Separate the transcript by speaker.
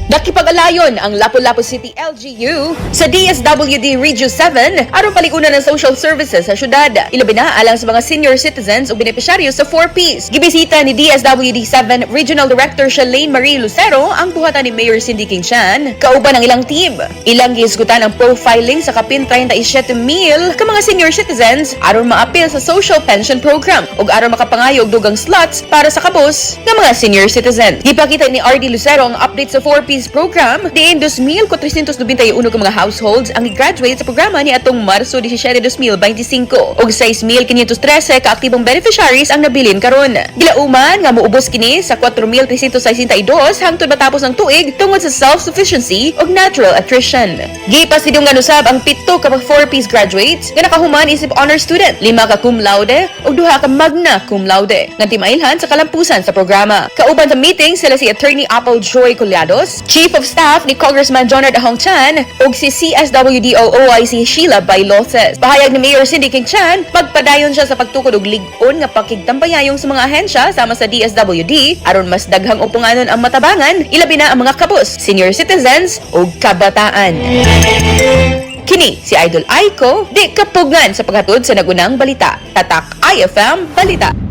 Speaker 1: Nakipag-alayon ang Lapu-Lapu City LGU sa DSWD Region 7 aron paligunan ng social services sa syudad. Ilabi na alang sa mga senior citizens ug benepisyaryo sa 4Ps. Gibisita ni DSWD 7 Regional Director Shalane Marie Lucero ang buhatan ni Mayor Cindy King Chan kauban ang ilang team. Ilang gihisgutan ang profiling sa kapin 37 mil ka mga senior citizens aron maapil sa social pension program ug aron makapangayo og dugang slots para sa kabus nga mga senior citizen. Gipakita ni RD Lucero ang update sa 4Ps program diin 2,491 ka mga households ang gi-graduate sa programa ni atong Marso 17, 2025 ug 6,513 ka aktibong beneficiaries ang nabilin karon. Gilauman nga muubos kini sa 4,362 hangtod matapos ang tuig tungod sa self-sufficiency ug natural attrition. Gipasidungan usab ang pito ka mga 4Ps graduates nga nakahuman isip honor student, lima ka cum laude ug duha ka magna cum laude nga timailhan sa kalampusan sa programa. Kauban sa meeting sila si Attorney Apple Joy Collados, Chief of Staff ni Congressman Jonard Ahong Chan ug si CSWDO OIC Sheila Bailoses. Pahayag ni Mayor Cindy King Chan, magpadayon siya sa pagtukod og lig-on nga pakigtambayayong sa mga ahensya sama sa DSWD aron mas daghang upunganon ang matabangan, ilabi na ang mga kabus, senior citizens ug kabataan. Kini si Idol Aiko, di kapugngan sa paghatod sa nagunang balita. Tatak IFM Balita.